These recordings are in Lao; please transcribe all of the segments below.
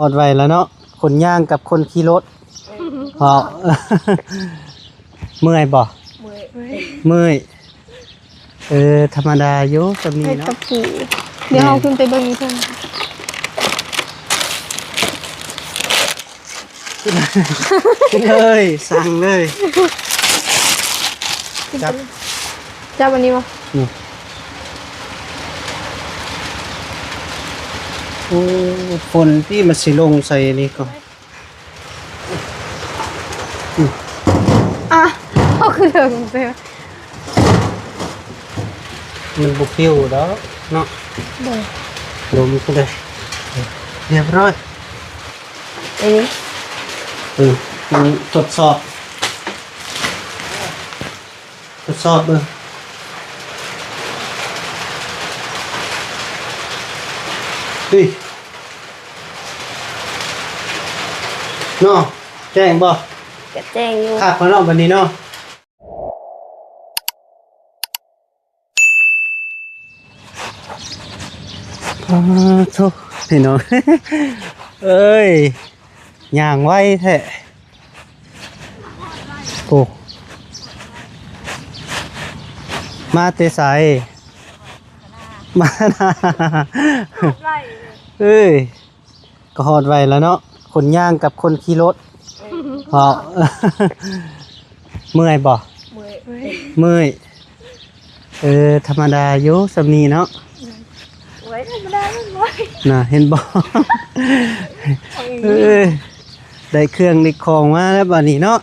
ຮອດໄວແລ້ວເນາະ ຄົນຍ່າງກັບຄົນຂີ່ລົດ ເພາະ ເມື່ອຍບໍ່? ເມື່ອຍ ເມື່ອຍ. ເອີ ທຳມະດາຢູ່ສ່ຳນີ້ເນາະ ເຮັດກັບປູ. ດຽວເຮົາຂຶ້ນໄປເບິ່ງຢູ່ເທິງ. ຂຶ້ນເລີຍ ສັ່ງເລີຍ. ຈັບ ຈັບອັນນີ້ບໍ່? ນີ້. ໂອ້ ຝົນທີ່ມັນຊິລົງໃສ່ນີ້ກໍ ອືມ ອ່ະ ເອົາຄືເຖິງເລີຍ. ມັນບໍ່ປິວດອກເນາະ. ໂດຍ ລົມກໍໄດ້. ຮຽບຮ້ອຍ. ເອີ ເອີ ມັນທົດສອບ ທົດສອບເບິ່ງ. ເຮີ້ຍ ເນາະ ແຈ້ງບໍ່? ກະແຈ້ງຢູ່ ຄັກແລ້ວເນາະ ບັດນີ້ເນາະ. ປາໂທ້ ພີ່ນ້ອງເອີຍ ຍ່າງໄວແທ້. ໂອ້ ມາແຕ່ໃສ? ມານາ ຮອດໄວ ເອີຍ ກໍຮອດໄວແລ້ວເນາະ ຄົນຍ່າງກັບຄົນຂີ່ລົດ. ເອີ ເພາະ ເມື່ອຍບໍ່? ເມື່ອຍ ເມື່ອຍ. ເອີ ທຳມະດາຢູ່ສ່ຳນີ້ເນາະ. ໂອ້ຍ ທຳມະດາແມ່ນບໍ່? ນະ ເຫັນບໍ່? ເອີ ໄດ້ເຄື່ອງໄດ້ຂອງມາແລ້ວບາດນີ້ເນາະ.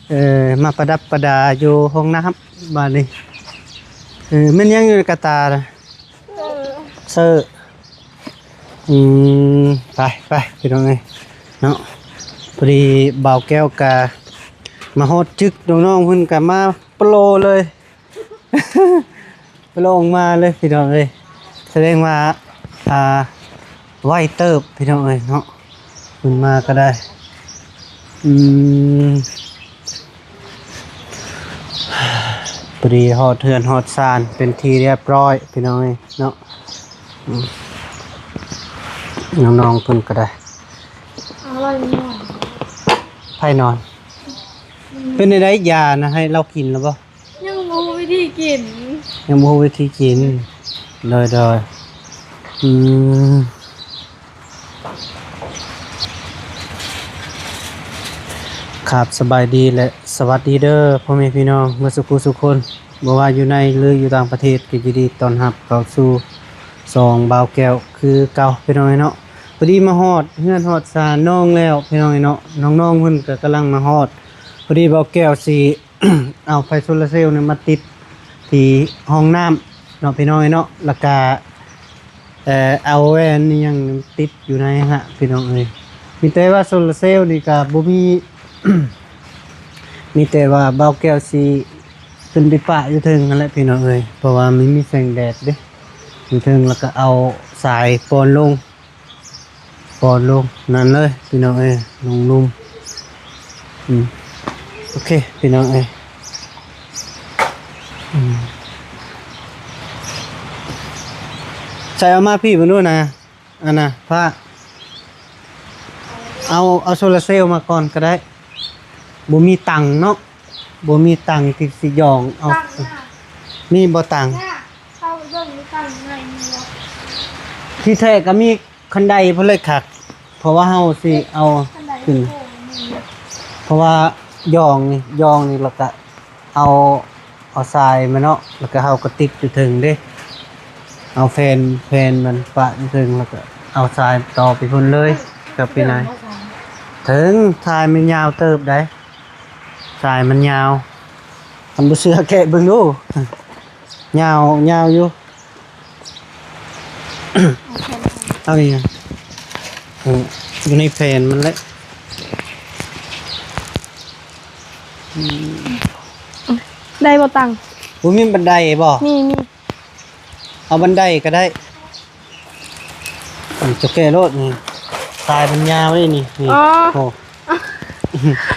ເອີ ມາປະດັບປະດາຢູ່ຫ້ອງນ້ຳບາດນີ້. ເອີ ແມ່ນຫຍັງຢູ່ໃນກະຕ່ານະ? ເຊີ ເຊີ. ອືມ ໄປ ໄປ ພີ່ນ້ອງເອີຍເນາະ. ພໍດີບ່າວແກ້ວກະມາຮອດຈຶກ ນ້ອງໆເພິ່ນກະມາໂປໂລເລີຍ ໂປໂລອອກມາເລີຍ ພີ່ນ້ອງເອີຍ. ສະແດງວ່າ ອ່າ ໄວເຕີບ ພີ່ນ້ອງເອີຍເນາະ ເພິ່ນມາກໍໄດ້. ອືມ ພໍດີຮອດເຮືອນຮອດຊານເປັນທີ່ຮຽບຮ້ອຍ ພີ່ນ້ອງເອີຍເນາະ. ອືມ ນ້ອງໆເພິ່ນກໍໄດ້ ອະໄລນອນ ໃຜນອນ? ອືມ ເປັນໃດ ຢານະ ໃຫ້ລາວກິນແລ້ວບໍ່? ຍັງບໍ່ຮູ້ວິທີກິນ ຍັງບໍ່ຮູ້ວິທີກິນ. ໂດຍ ໂດຍ ອືມ ຄັບ ສະບາຍດີ ແລະ ສະຫວັດດີເດີ ພໍ່ແມ່ພີ່ນ້ອງເບິດສູ່ຜູ້ສູ່ຄົນ ບໍ່ວ່າຢູ່ໃນ ຫຼື ຢູ່ຕ່າງປະເທດ ກໍຍິນດີຕ້ອນຮັບເຂົ້າສູ່ຊ່ອງບ່າວແກ້ວຄືເກົ່າ ພີ່ນ້ອງເອີຍເນາະ. ພໍດີມາຮອດເຮືອນຮອດຊານນ້ອງແລ້ວ ພີ່ນ້ອງເອີຍເນາະ ນ້ອງໆເພິ່ນກໍກຳລັງມາຮອດ. ພໍດີບ່າວແກ້ວຊິ ເອົາໄຟໂຊລາເຊວນີ້ມາຕິດທີ່ຫ້ອງນ້ຳເນາະ ພີ່ນ້ອງເອີຍເນາະ ແລ້ວກະ ເອີ ເອົາແວ່ນອີ່ຫຍັງຕິດຢູ່ໃນຫັ້ນລະ ພີ່ນ້ອງເອີຍ. ມີແຕ່ວ່າໂຊລາເຊວນີ້ກະບໍ່ມີ ມີແຕ່ວ່າບ່າວແກ້ວຊິຂຶ້ນໄປປະຢູ່ເທິງຫັ້ນແຫຼະ ພີ່ນ້ອງເອີຍ ເພາະວ່າມັນມີແສງແດດເດ້ ຢູ່ເທິງ ແລ້ວກະເອົາສາຍປ່ອນລົງ ປ່ອນລົງນັ້ນເລີຍ ພີ່ນ້ອງເອີຍ ລົງລຸ່ມ. ອືມ ໂອເຄ ພີ່ນ້ອງເອີຍ ອືມ ໃສ່ເອົາມາພີ້ເບິ່ງດູນະ ອັນນະ ຟ້າ ເອົາ ເອົາໂຊລາເຊວມາກ່ອນກໍໄດ້. ບໍ່ມີຕັງເນາະ ບໍ່ມີຕັງທີ່ຊິຢອງເອົາ. ຕັງນະ ມີບໍ່ຕັງ? ນະ ເຂົ້າໄປເບິ່ງໃນຕັງໃນມີບໍ່? ທີ່ແທ້ກໍມີ ຄັນໄດພຸ້ນແຫຼະຄັກ ເພາະວ່າເຮົາຊິເອົາ ຄັນໄດ ຂຶ້ນ ໂອ້ ມີ ເພາະວ່າຢອງນີ້ ຢອງນີ້ ແລ້ວກະເອົາ ເອົາຊາຍມາເນາະ ແລ້ວກະເຮົາກໍຕິດຢູ່ເທິງເດ້ ເອົາແຜ່ນ ແຜ່ນມັນປະຢູ່ເທິງ ແລ້ວກະເອົາຊາຍຕໍ່ໄປພຸ້ນເລີຍ ກັບປີນາຍ ເຖິງຊາຍມັນຍາວເຕີບໃດ໋ ຊາຍມັນຍາວ ຄັນບໍ່ເຊື່ອແກະເບິ່ງດູ ຍາວ ຍາວຢູ່. ເອົາອີ່ຫຍັງ? ເອີ ຢູ່ໃນແຜ່ນມັນແຫຼະ. ອືມ ໄດ້ບໍ່ຕັງ? ບໍ່ມີບັນໄດບໍ່? ມີ ມີ. ເອົາບັນໄດກໍໄດ້. ອືມ ເຈົ້າແກະໂລດນີ້ ສາຍມັນຍາວເດ້ນີ້ ນີ້. ອໍ ໂອ້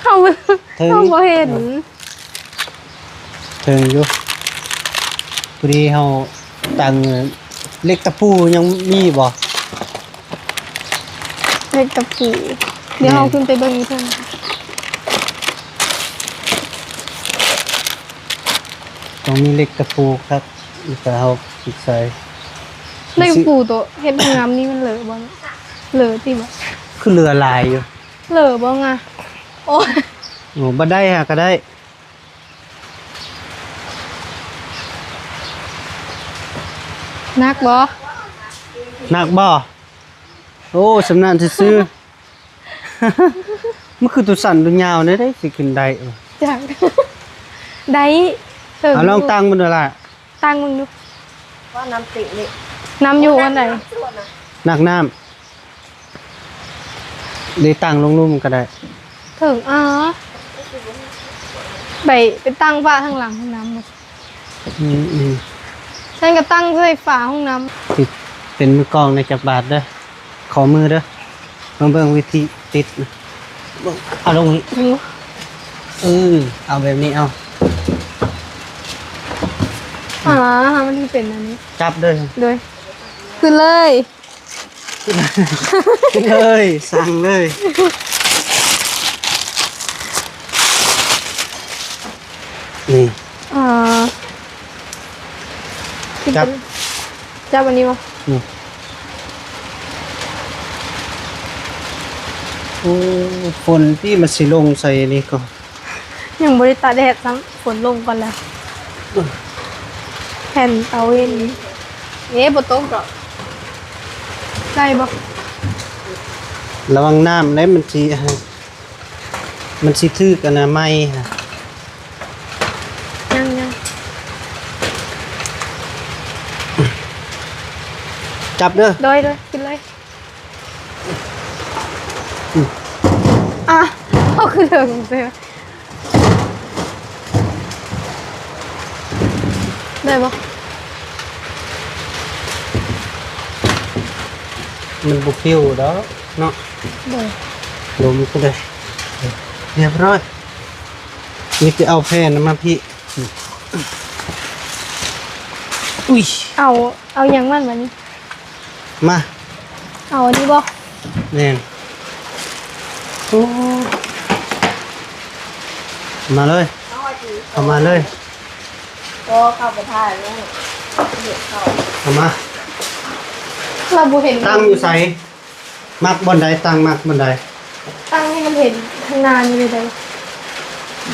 ເຮົາ ເທິງ ເຮົາບໍ່ເຫັນ. ເຖິງຢູ່ ພໍດີເຮົາຕັ້ງ ເຫຼັກຕະປູຍັງມີບໍ່? ເຫຼັກຕະປູ ດຽວເຮົາຂຶ້ນໄປເບິ່ງຢູ່ເທິງ. ຕ້ອງມີເຫຼັກຕະປູຄັບ ແລ້ວກໍເຮົາປິດໃສ່. ເຫຼັກຕະປູໂຕເຮັດຫ້ອງນ້ຳນີ້ມັນເຫຼີບໍ່? ເຫຼີຕິບໍ່? ຄືເຫຼືອຫຼາຍຢູ່. ເຫຼີບໍ່ງະ? ໂອ້ຍ ໂອ້ ບໍ່ໄດ້ຫາກໍໄດ້. ໜັກບໍ່? ໜັກບໍ່? ໂອ້ ສ່ຳນັ້ນຊື່ໆ. ມັນຄືໂຕສັ້ນໂຕຍາວແນວໃດຊິຂຶ້ນໄດ້? ຈັກ ໄດ້ເຖິງ. ເອົາລອງຕັ້ງເບິ່ງດູລະ. ຕັ້ງເບິ່ງດູ. ວ່ານ້ຳຕິງນີ້ ນ້ຳຢູ່ອັນໃດ? ໜັກນ້ຳ. ເດ ຕັ້ງລົງລຸ່ມກໍໄດ້. ເຖິງ ອາ ໄປ ໄປຕັ້ງຝາທາງຫຼັງຫ້ອງນ້ຳ. ອືມໆ ຊັ້ນກໍຕັ້ງໃສ່ຝາຫ້ອງນ້ຳ. ຕິດເປັນມືກອງໃນຈັກບາດເດີ ຂໍມືເດີ. ມາເບິ່ງວິທີຕິດນະ. ເບິ່ງ ເອົາລົງນີ້. ອືມ ເອີ ເອົາແບບນີ້ ເອົາ. ອາ ມັນເປັນອັນນີ້. ຈັບເດີ. ໂດຍ ຂຶ້ນເລີຍ. ຂຶ້ນເລີຍ ສັ່ງເລີຍ. ນີ້ ອ່າ ຈັບ ຈັບອັນນີ້ບໍ່? ນີ້ ໂອ້ ຝົນທີ່ມັນຊິລົງໃສ່ນີ້ກໍ ຍັງບໍ່ໄດ້ຕາກແດດຊ້ຳ ຝົນລົງກ່ອນແລ້ວ. ແຜ່ນຕາເວັນ ເອີ ບໍ່ຕົກດອກ. ໄດ້ບໍ່? ລະວັງນ້ຳເດ້ ມັນຊິ ມັນຊິຖືກອັນນະໄໝ. ຍັງໆ ຈັບເດີ. ໂດຍໆ ຂຶ້ນເລີຍ. ອືມ ອ່ະ ເອົາຂຶ້ນເທິງເຊີຍ. ໄດ້ບໍ່? ມັນບໍ່ປິວດອກເນາະ. ໂດຍ ລົມກໍໄດ້. ຮຽບຮ້ອຍ. ມີແຕ່ເອົາແຜ່ນມາພີ້. ອຸ້ຍ ເອົາ ເອົາຫຍັງມັນບາດນີ້? ມາ ເອົາອັນນີ້ບໍ່? ແມ່ນ. ໂອ້ ມາເລີຍ ເຂົ້າມາເລີຍ. ກໍເຂົ້າໄປຖ່າຍເນາະ ເຂົ້າ ເຂົ້າມາ. ລາວບໍ່ເຫັນ ຕັ້ງຢູ່ໃສ? ມັກບ່ອນໃດ? ຕັ້ງມັກບ່ອນໃດ? ຕັ້ງໃຫ້ມັນເຫັນຂ້າງໜ້ານີ້ເລີຍ.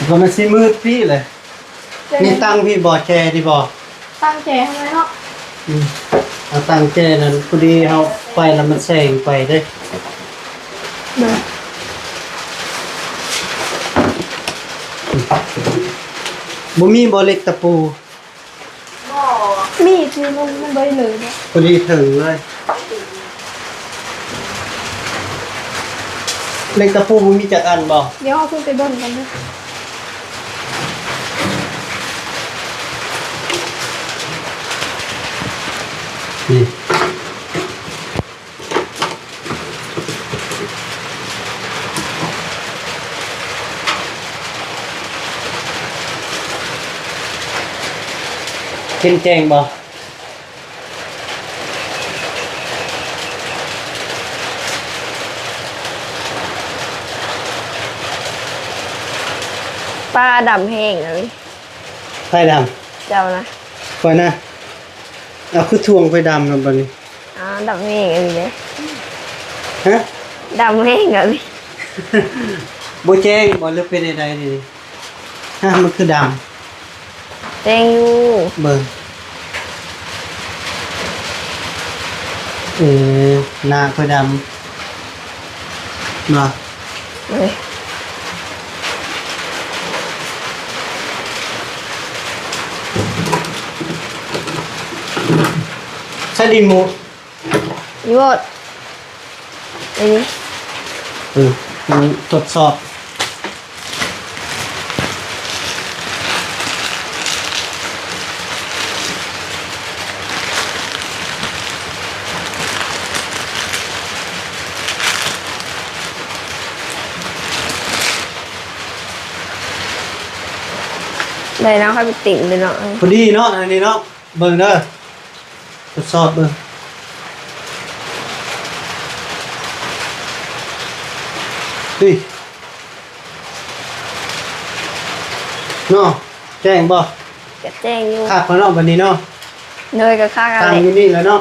ກໍມັນຊິມືດພີ້ແຫຼະ. ນີ້ຕັ້ງພີ້ບໍ່? ແຈນີ້ບໍ່? ຕັ້ງແຈຫັ້ນແຫຼະເນາະ. ອືມ ເອົາຕັ້ງແຈນັ້ນ ພໍດີເຮົາໄປແລ້ວມັນແສງໄປເດ້. ໂດຍ ບໍ່ມີບໍ່ເຫຼັກຕະປູ? ບໍ່ ມີທີ່ມັນ ມັນບໍ່ໄດ້ເລີຍເນາະ. ພໍດີເຖິງເລີຍ. ເຫຼັກຕະປູບໍ່ມີຈັກອັນບໍ່? ດຽວເຮົາຂຶ້ນໄປເບິ່ງກັນເດີ. ນີ້ ເຫັນແຈ້ງບໍ່? ປ້າດຳແຮງເລີຍ. ໃຜດຳ? ເຈົ້ານະ. ຂ້ອຍນະ. ເອົາ ຄືຖ່ວງໄຟດຳນຳບັດນີ້. ອ້າວ ດຳແຮງອີ່ຫຼີເດ້. ຮະ? ດຳແຮງອີ່ຫຼີ. ບໍ່ແຈ້ງບໍ່ ຫຼືເປັນໃດໆນີ້? ຮະ ມັນຄືດຳ. ແຈ້ງຢູ່. ເບິ່ງ. ເອີ ໜ້າຂ້ອຍດຳ. ເນາະ ເອີຍ ໃສ່ດິນໝູ່ ອີໂວດ ອັນນີ້ ເອີ ທົດສອບ. ໄດ້ແລ້ວ ຄ່ອຍໄປຕິງເດີເນາະ. ພໍດີເນາະ ອັນນີ້ເນາະ ເບິ່ງເດີ ທົດສອບເບິ່ງ. ຕິ ເນາະ ແຈ້ງບໍ່? ກໍແຈ້ງຢູ່ ຄັກແລ້ວເນາະ ບັດນີ້ເນາະ. ໂດຍ ກໍຄັກ ຕັ້ງຢູ່ນີ້ແລ້ວເນາະ.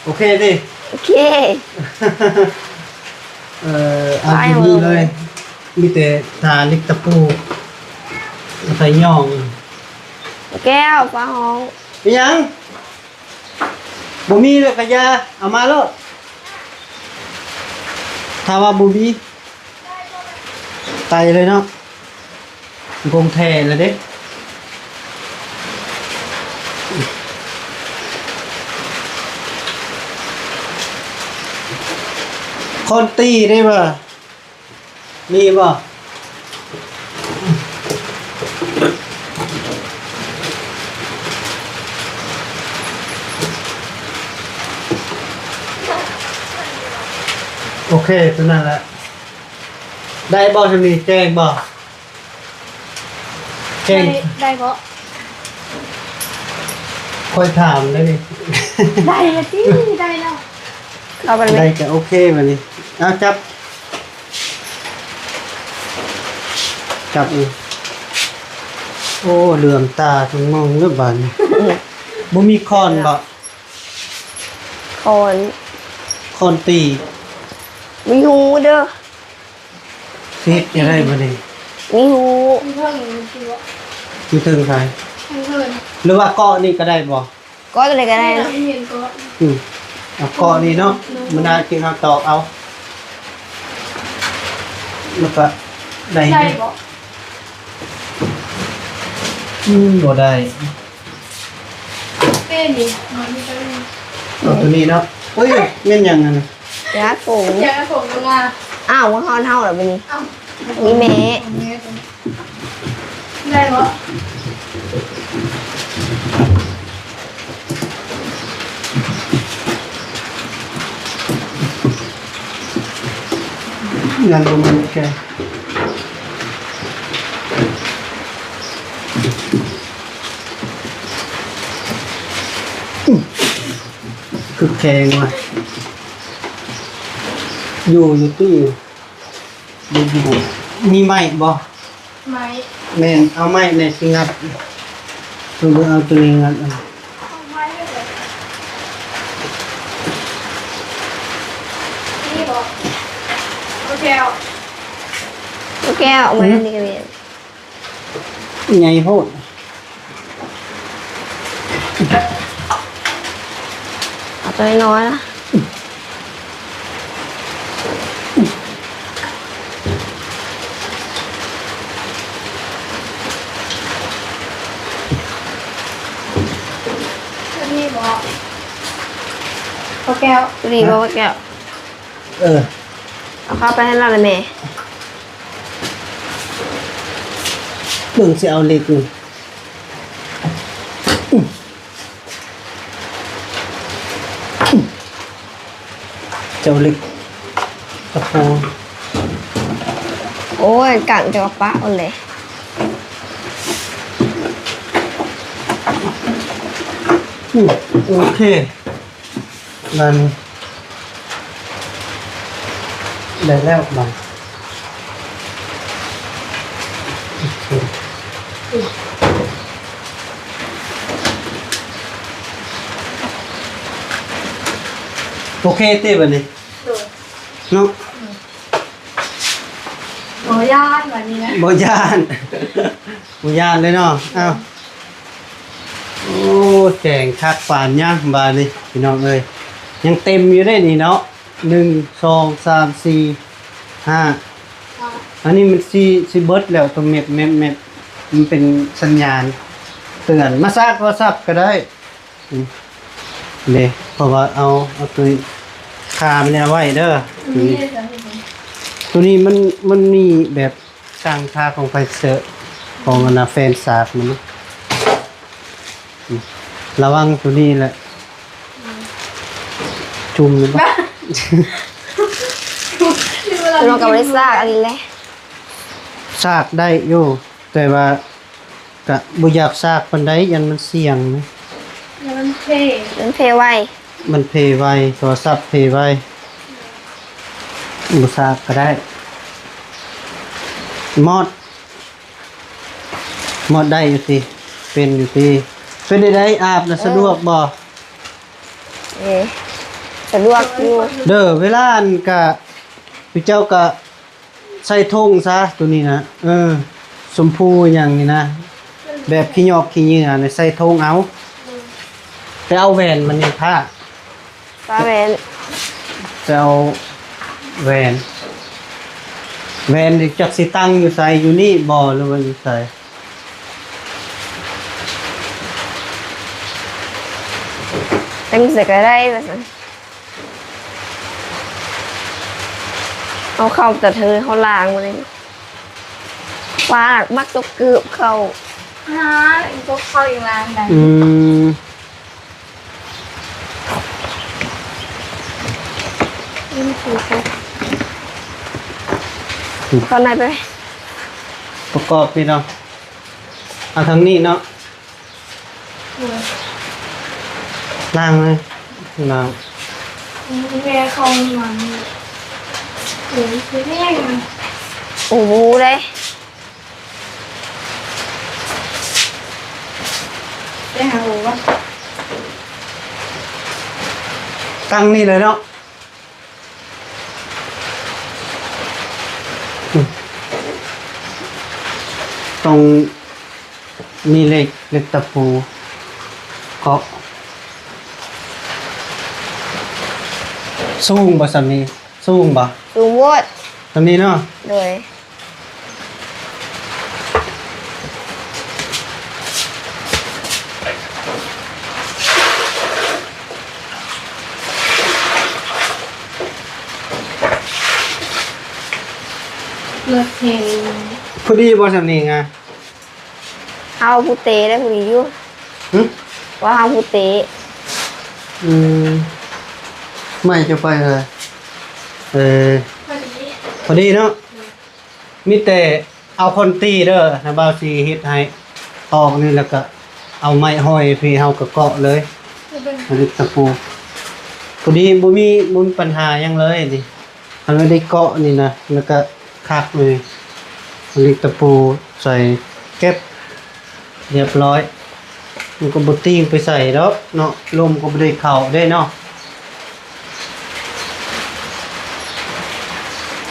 ໂອເຄຕິ? ໂອເຄ. ເອີ ເອົາຢູ່ນີ້ເລີຍ ມີແຕ່ທາເຫຼັກຕະປູ ແລ້ວໄປຫຍ້ອງ. ແກ້ວ ຟ້າຮ້ອງ. ອີຫຍັງ? ບໍ່ມີແລ້ວກໍຢ່າ ເອົາມາໂລດ. ຖ້າວ່າບໍ່ມີ ໄປເລີຍເນາະ. ກົງແທ້ແລ້ວເດ້. ຄົນຕີໄດ້ບໍ່? ມີບໍ່? ໂອເຄ ຕົວນັ້ນແຫຼະ. ໄດ້ບໍ່ ທາງນີ້ແຈ້ງບໍ່? ແຈ້ງ ໄດ້ ໄດ້ບໍ່? ຂ້ອຍຖາມໄດ້ນີ້. ໄດ້ລະຕິ ໄດ້ແລ້ວ. ເອົາໄປເລີຍ ໄດ້ກໍໂອເຄບັດນີ້. ເອົາ ຈັບ ຈັບອີກ. ໂອ້ ເຫຼືອມຕາທັງມອງເລີບາດນີ້. ບໍ່ມີຄ້ອນບໍ່? ຄ້ອນ ຄ້ອນຕີ ມີຫູເດີ. ຊິເຮັດຈັ່ງໃດບັດນີ້? ມີຫູ ຢູ່ເທິງນີ້ ຢູ່ເທິງໃສ? ເທິງເທິງ ຫຼືວ່າເກາະນີ້ກໍໄດ້ບໍ່? ເກາະຕົວໃດກໍໄດ້. ອືມ ເອົາເກາະນີ້ເນາະ. ມື້ໜ້າຈຶ່ງເຮົາຕອກເອົາ ແລ້ວກໍໄດ້ ໄດ້ບໍ່? ອືມ ບໍ່ໄດ້. ເປັນນີ້ ເອົາຕົວນີ້ເນາະ. ເອີຍ ແມ່ນຫຍັງຫັ້ນນະ? ຢາສີຜົມ ຢາສີຜົມລາ. ອ້າວ ບໍ່ຮອດເຮົາແລ້ວບັດນີ້. ເອົ້າ ມີແມ່ ໄດ້ບໍ່? ງານບໍ່ມີແກ ຄືແຂງວ່ະ ຢູ່ ຢູ່ຕິ ບໍ່ຢູ່. ມີໄມ້ບໍ່? ໄມ້ ແມ່ນ ເອົາໄມ້ແດ່ ຊິງັດ. ເບິ່ງ ເອົາຕົວນີ້ງັດ. ເອົາໄມ້ເລີຍ ນີ້ບໍ່? ໂອເຄ ໂອເຄ ເອົາໄມ້ ຫືມ ນີ້ກໍມີ. ໃຫຍ່ໂພດ ເອົາຕົວນ້ອຍໆນະ. ຕົວນີ້ບໍ່? ບໍ່ແກ້ວ ຕົວນີ້ບໍ່? ບໍ່ແກ້ວ. ເອີ ເອົາເຂົ້າໄປໃຫ້ລາວແຫຼະແມ່. ເບິ່ງຊິເອົາເຫຼັກນີ້ ເຈົ້າເຫຼັກຕະປູ. ໂອ້ຍ ກັນຈະປະເອົາແຫຼະ. ອືມ ໂອເຄ. ນັ້ນ ໄດ້ແລ້ວບາດ. ໂອເຄຕິບາດນີ້ ໂດຍ ເນາະ. ບໍ່ຢ້ານບາດນີ້ນະ ບໍ່ຢ້ານ ບໍ່ຢ້ານເລີຍເນາະ. ອ້າວ ໂອ້ ແຈ້ງຄັກປານຫຍັງບາດນີ້ ພີ່ນ້ອງເອີຍ. ຍັງເຕັມຢູ່ເດ້ນີ້ເນາະ ໜຶ່ງ ສອງ ສາມ ສີ່ ຫ້າ ອັນນີ້ມັນຊິ ຊິເບິດແລ້ວ ຕົວແມັບ ແມັບ ແມັບ ມັນເປັນສັນຍານເຕືອນ. ມາຊາກໂທລະສັບກໍໄດ້. ອືມ ເດ້ ເພາະວ່າເອົາ ເອົາຕົວຄາມັນເອົາໄວ້ເດີ. ຕົວນີ້ ຕົວນີ້ມັນ ມັນມີແບບຕັ້ງຄ່າຂອງໄຟເຊີ ຂອງອັນນ່າ ແຟນສາກມັນ. ອືມ ລະວັງຕົວນີ້ແຫຼະ ຈຸ່ມແມ່ນບໍ່? ລະວັງກັບໄດ້ຊາກອັນນີ້ແຫຼະ ຊາກໄດ້ຢູ່ ແຕ່ວ່າ ກະບໍ່ຢາກຊາກປານໃດ ຢ້ານມັນສ່ຽງນະ. ແລ້ວມັນເພ ມັນເພໄວ ມັນເພໄວ ໂທລະສັບເພໄວ. ບໍ່ຊາກກໍໄດ້ ມອດ ມອດໄດ້ຢູ່ຕິ ເປັນຢູ່ຕິ ເປັນໃດໆ ອາບນະ ເອີ ສະດວກບໍ່? ເອີ ສະດວກຢູ່ ເດີ ເວລາອັນກະ ເຈົ້າກະໃສ່ຖົງຊະ ໂຕນີ້ນະ ເອີ ຊົມພູຫຍັງນີ້ນະ ແບບຂີ້ຫຍອກຂີ້ເຫຍື້ອນີ້ໃສ່ຖົງເອົາ ໄປເອົາແວ່ນມານີ້ ພາ ປາແວ່ນ ໄປເອົາແວ່ນ ແວ່ນນີ້ຈັກຊິຕັ້ງຢູ່ໃສ ຢູ່ນີ້ບໍ່ ຫຼືວ່າຢູ່ໃສ? ຕັ້ງໃສກະໄດ້ວ່າຊັ້ນ ເອົາເຂົ້າຕະເທີເຮົາລ້າງມື້ນີ້ ປາມັກຕົກເກີບເຂົ້າ ຫາຕົກເຂົ້າອີກລ້າງໄດ້ ອືມ. ເຂົ້າໃນໄປ ປະກອບນີ້ເນາະ ເອົາທາງນີ້ເນາະ ໂດຍ ລ້າງເລີຍ ລ້າງ ແມ່ເຂົ້າມາ ໂອ້ຍ ຄືແຮງ ໂອ້ໂຫ ເດ້. ໄປຫາໂອວະ ຕັ້ງນີ້ເລີຍເນາະ ຕ້ອງມີເຫຼັກ ເຫຼັກຕະປູ ເກາະ ສູງບໍ່ສ່ຳນີ້? ສູງບໍ່? ສູງໂພດ ສ່ຳນີ້ເນາະ ໂດຍ. ພໍດີບໍ່ສ່ຳນີ້ງະ? ເຮົາຜູ້ເຕະໄດ້ພໍດີຢູ່ ຫຶ? ວ່າເຮົາຜູ້ເຕະ ອືມ ໄມ້ຈະໄປເລີຍ ເອີ ພໍດີ ພໍດີເນາະ ມີແຕ່ເອົາຄ້ອນຕີເດີ ນາບ່າວຊິເຮັດໃຫ້ ຕອກນີ້ ແລ້ວກະເອົາໄມ້ຫ້ອຍພີ້ ເຮົາກະເກາະເລີຍ ເອົາເຫຼັກຕະປູ ພໍດີ ບໍ່ມີ ບໍ່ມີປັນຫາຫຍັງເລີຍນີ້ ອັນໄດ້ເກາະນີ້ນະ ແລ້ວກະຄັກເລີຍ ເອົາເຫຼັກຕະປູໃສ່ ເກັບ ຮຽບຮ້ອຍ ມັນກະບໍ່ຕິ່ງໄປໃສດອກເນາະ ລົມກະບໍ່ໄດ້ເຂົ້າເດ້ເນາະ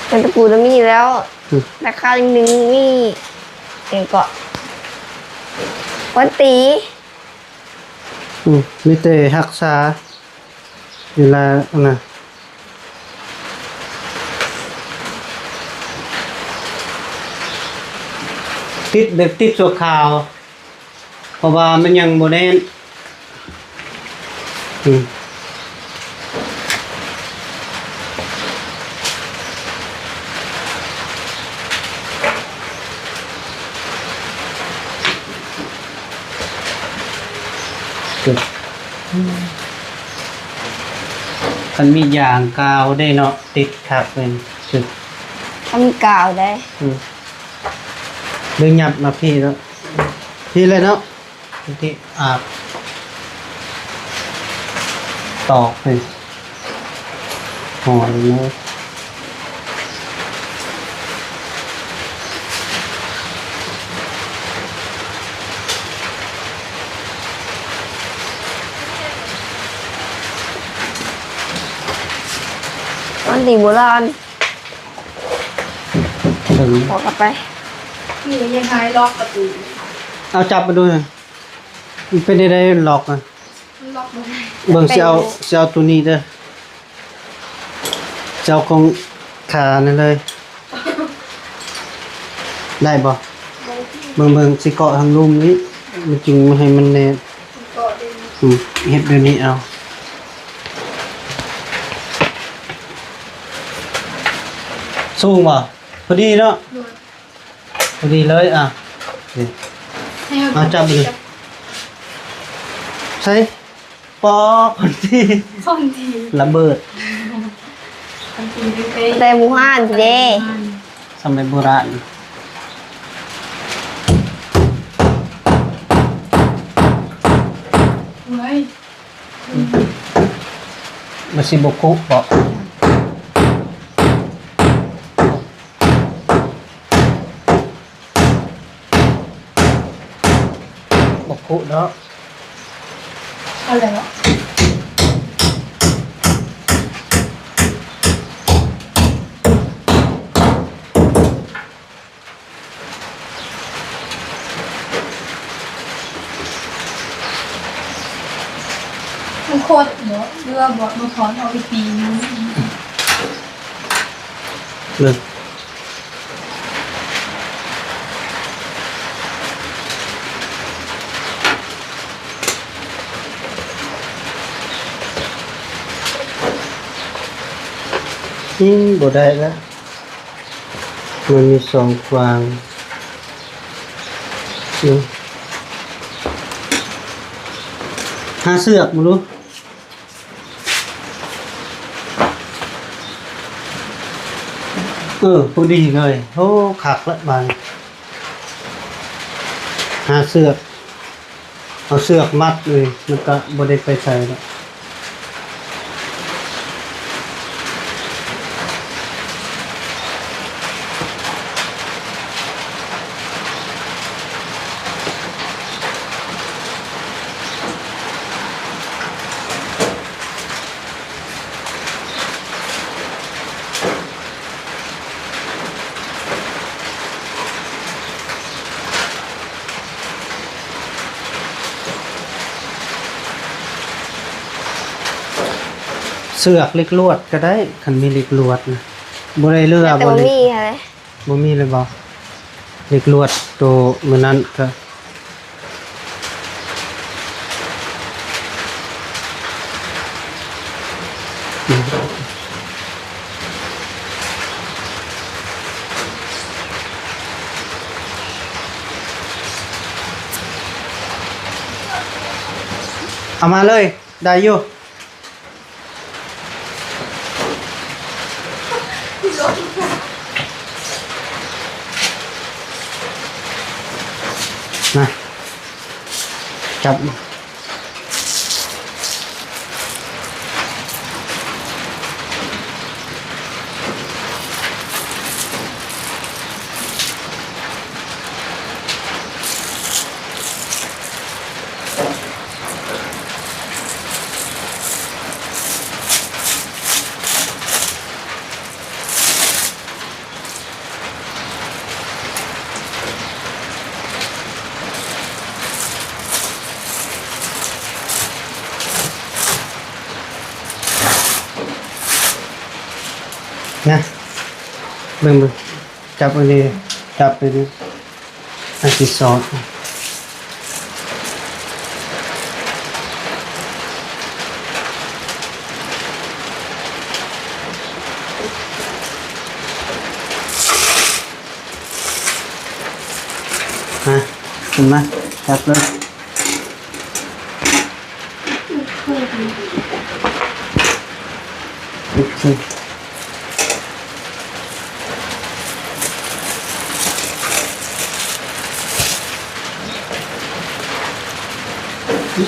ເປັນຕະປູລະມີແລ້ວ ອືມ ລາຄາໜຶ່ງມີຫຍັງເກາະ ວັນຕີ ອືມ ມີແຕ່ຮັກສາ ເວລາອັນນະ ຕິດແບບຕິດຊົ່ວຄາວ ເພາະວ່າມັນຍັງບໍ່ແໜ້ນ ອືມ ຄັນມີຢາງກາວເດ້ເນາະ ຕິດຄັກເລີຍ ຄັນມີກາວໄດ໋ ອືມ ຫຼືຫຍັບມາພີ້ເນາະ ພີ້ເລີຍເນາະ ທີ່ອາບຕອກເລີຍ ຫອຍເລີຍ. ມັນດີໂບລານ ເຖິງ ບອກກັບໄປ ນີ້ຍັງຫາຍລັອກປະຕູ ເອົາຈັບມາດູ ມັນເປັນໄດ້ລັອກນະ ມັນລັອກບໍ່ໄດ້ ເບິ່ງ ຊິເອົາ ຊິເອົາໂຕນີ້ເດີ ເຈົ້າຂອງຂານັ້ນເລີຍ ໄດ້ບໍ່? ເບິ່ງໆ ຊິເກາະທາງລຸ່ມນີ້ ມັນຈຶ່ງໃຫ້ມັນແໜ້ນ ເກາະໄດ້ ອືມ ເຮັດແບບນີ້ເອົາ ສູງບໍ່? ພໍດີເນາະ ໂດຍ ພໍດີເລີຍ ອ່ະ ນີ້ ໃຫ້ເຮົາ ມາຈັບເລີຍ ຈັບ ໃສ່ ປອກ ຄົນທີ່ ຄົນທີ່ ລະເບີດ ຄົນທີ່ໄດ້ ແຕ່ບູຮານເດ້ ສະໄໝບູຮານ ເວີຍ ມັນຊິບໍ່ຄຸເບາະ? ຄຸເນາະ ເອົາແລ້ວເນາະ. ມັນໂຄດເນາະ ຫຼືວ່າບໍ່ ມັນຖອນອອກອີກປີໜຶ່ງ ເບິ່ງ ອືມ ບໍ່ໄດ້ລະ. ມັນມີສອງຟາງ ຫາເຊືອກມາດູ. ເອີ ພໍດີເລີຍ. ໂອ້ ຄັກລະບາດນີ້ ຫາເຊືອກ. ເອົາເຊືອກມັດເລີຍ ມັນກະບໍ່ໄດ້ໄປໃສດອກ. ເຊືອກ ເຫຼັກລວດກະໄດ້ ຄັນມີເຫຼັກລວດນະ ບໍ່ໄດ້ເຫຼືອ ແຕ່ບໍ່ມີຫັ້ນແຫຼະ ບໍ່ມີເລີຍບໍ່? ເຫຼັກລວດໂຕມື້ນັ້ນກະ ເອົາມາເລີຍ ໄດ້ຢູ່. ມາ ຈັບ. ນະ ເບິ່ງ ເບິ່ງ ຈັບອັນນີ້ ຈັບໄປເດີ ອັນທີ່ສອງ ມາ ຂຶ້ນມາ ຈັບເລີຍ. ໂອເຄ ເອີ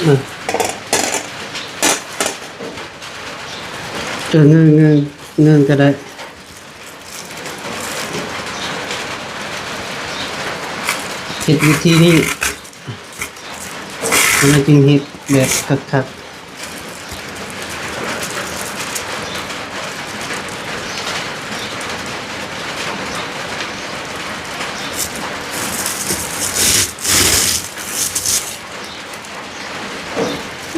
ເອີ ເງີ ເງີ ເງີກະໄດ້. ເຮັດວິທີນີ້ ມັນຈຶ່ງເຮັດແບບຄັກໆ.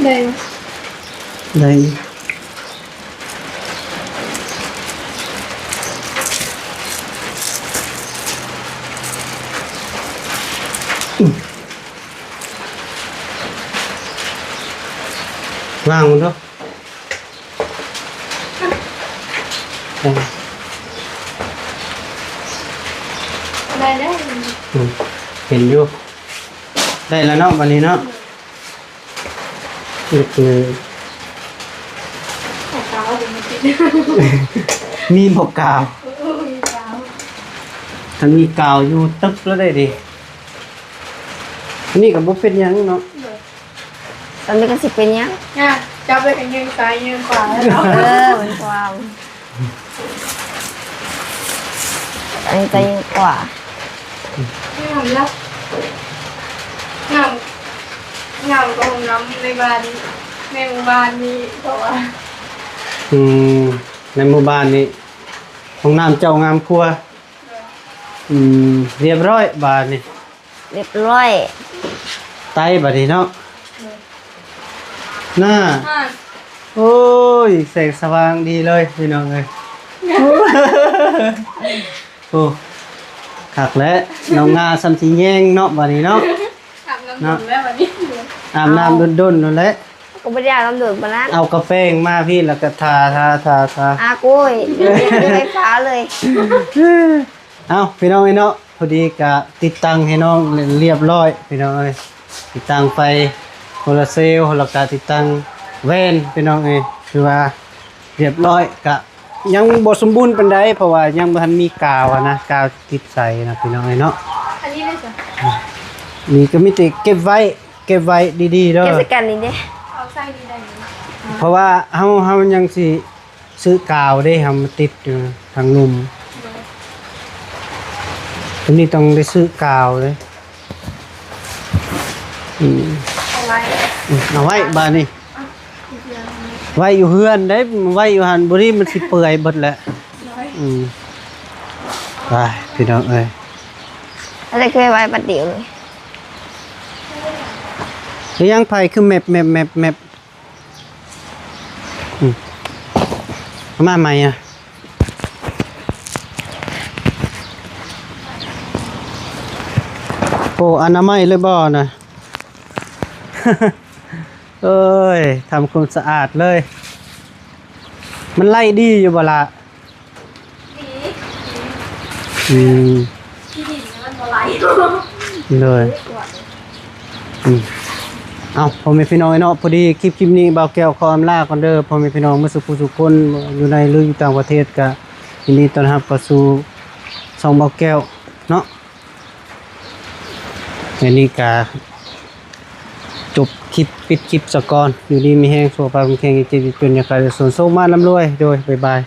ໄດ້ ໄດ້. ວາງມັນເນາະ ໄດ້ແລ້ວ ອືມ ເຫັນຢູ່ ໄດ້ແລ້ວເນາະ ບາດນີ້ເນາະ. ເອີ ມີບໍ່ກາວ? ເອີ ມີກາວ ຄັນມີກາວຢູ່ຕຶບແລ້ວໄດ້ເດ. ອັນນີ້ກະບໍ່ເປັນຫຍັງເນາະ. ໂດຍ ອັນນີ້ກະຊິເປັນຫຍັງ? ຍາ ຈັບໄປກະຍິງຊ້າຍຍິງຂວາແລ້ວເນາະ. ເອີ ມັນຄວາມ ອັນນີ້ຈະຍິງຂວາ. ງາມລະ ງາມ. ງາມກວ່າຫ້ອງນ້ຳໃນບ້ານ ໃນໝູ່ບ້ານນີ້ ເພາະວ່າ ອືມ ໃນໝູ່ບ້ານນີ້ ຫ້ອງນ້ຳເຈົ້າງາມກວ່າ. ອືມ ຮຽບຮ້ອຍບາດນີ້ ຮຽບຮ້ອຍ ໄຕບາດນີ້ເນາະ. ໜ້າ ໂອ້ຍ ແສງສະຫວ່າງດີເລີຍພີ່ນ້ອງເອີຍ. ໂອ້ ຄັກແລ້ວ ນ້ອງງາສ່ຳຊິແຍງເນາະ ບາດນີ້ເນາະ. ອາບນ້ຳດົນແລ້ວບາດນີ້ ອາບນ້ຳດົນໆ ນັ້ນແຫຼະ ກໍບໍ່ໄດ້ອາບນ້ຳດົນປານນັ້ນ. ເອົາກະແປ້ງມາພີ້ ແລ້ວກໍທາ ທາ ທາ ທາ ອາ ໂອ້ຍ ໄຟຟ້າເລີຍ. ເອົ້າ ພີ່ນ້ອງເອີຍເນາະ ພໍດີກະຕິດຕັ້ງໃຫ້ນ້ອງຮຽບຮ້ອຍພີ່ນ້ອງເອີຍ ຕິດຕັ້ງໄຟໂຊລາເຊວ ແລ້ວກະຕິດຕັ້ງແວ່ນພີ່ນ້ອງເອີຍ ຄືວ່າຮຽບຮ້ອຍ ກະຍັງບໍ່ສົມບູນປານໃດ ເພາະວ່າຍັງບໍ່ທັນມີກາວຫັ້ນນະ ກາວຕິດໃສ່ນະພີ່ນ້ອງເອີຍເນາະ. ອັນນີ້ເດ້ຊະ ນີ້ກໍມີແຕ່ເກັບໄວ້ ເກັບໄວ້ດີໆເດີ ເກັບໃສ່ກັນນີ້ເດ້ ເອົາໃສ່ນີ້ໄດ້ ເພາະວ່າເຮົາ ເຮົາຍັງຊິ ຊື້ກາວເດ້ ເຮົາມາຕິດຢູ່ທາງລຸ່ມ ໂຕນີ້ຕ້ອງໄດ້ຊື້ກາວເດ້. ອືມ ເອົາໄວ້ ອືມ ເອົາໄວ້ບາດນີ້ ເອົາ ໄວ້ຢູ່ເຮືອນເດ້ ໄວ້ຢູ່ຫັ້ນ ບໍ່ດີມັນຊິເປື່ອຍເບິດແຫຼະ. ໂດຍ ອືມ ໄປ ພີ່ນ້ອງເອີຍ ອັນນີ້ຄືໄວ້ບັດດຽວເລີຍ ຫຼືຍັງ ໄຟຄືແມັບໆໆໆ. ອືມ ເອົາມາໃໝ່ອະ ໂອ້ ອະນາໄມເລີຍບໍ່ນະ. ເອີຍ ທຳຄວາມສະອາດເລີຍ ມັນໄລ່ດີຢູ່ບໍ່ລະ? ດີ ອືມ ທີ່ດິນມັນບໍ່ໄຫຼ ໂດຍ ອືມ ເອົ້າ ພໍ່ແມ່ພີ່ນ້ອງເນາະ ພໍດີຄລິບ ຄລິບນີ້ບ່າວແກ້ວຂໍອຳລາກ່ອນເດີ ພໍ່ແມ່ພີ່ນ້ອງໝົດສູ່ຜູ້ສູ່ຄົນ ຢູ່ໃນ ຫຼື ຢູ່ຕ່າງປະເທດ ກະຍິນດີຕ້ອນຮັບເຂົ້າສູ່ຊ່ອງບ່າວແກ້ວເນາະ. ແລະນີ້ກະຈົບຄລິບ ປິດຄລິບສາກ່ອນ ຢູ່ດີມີແຮງ ສຸຂະພາບແຂງແຮງ ເຈັບຢ່າຈົນ ຢ່າໄຂ້ໄດ້ໂສນ ໂຊກມານຳລວຍ ໂດຍ ບາຍບາຍ.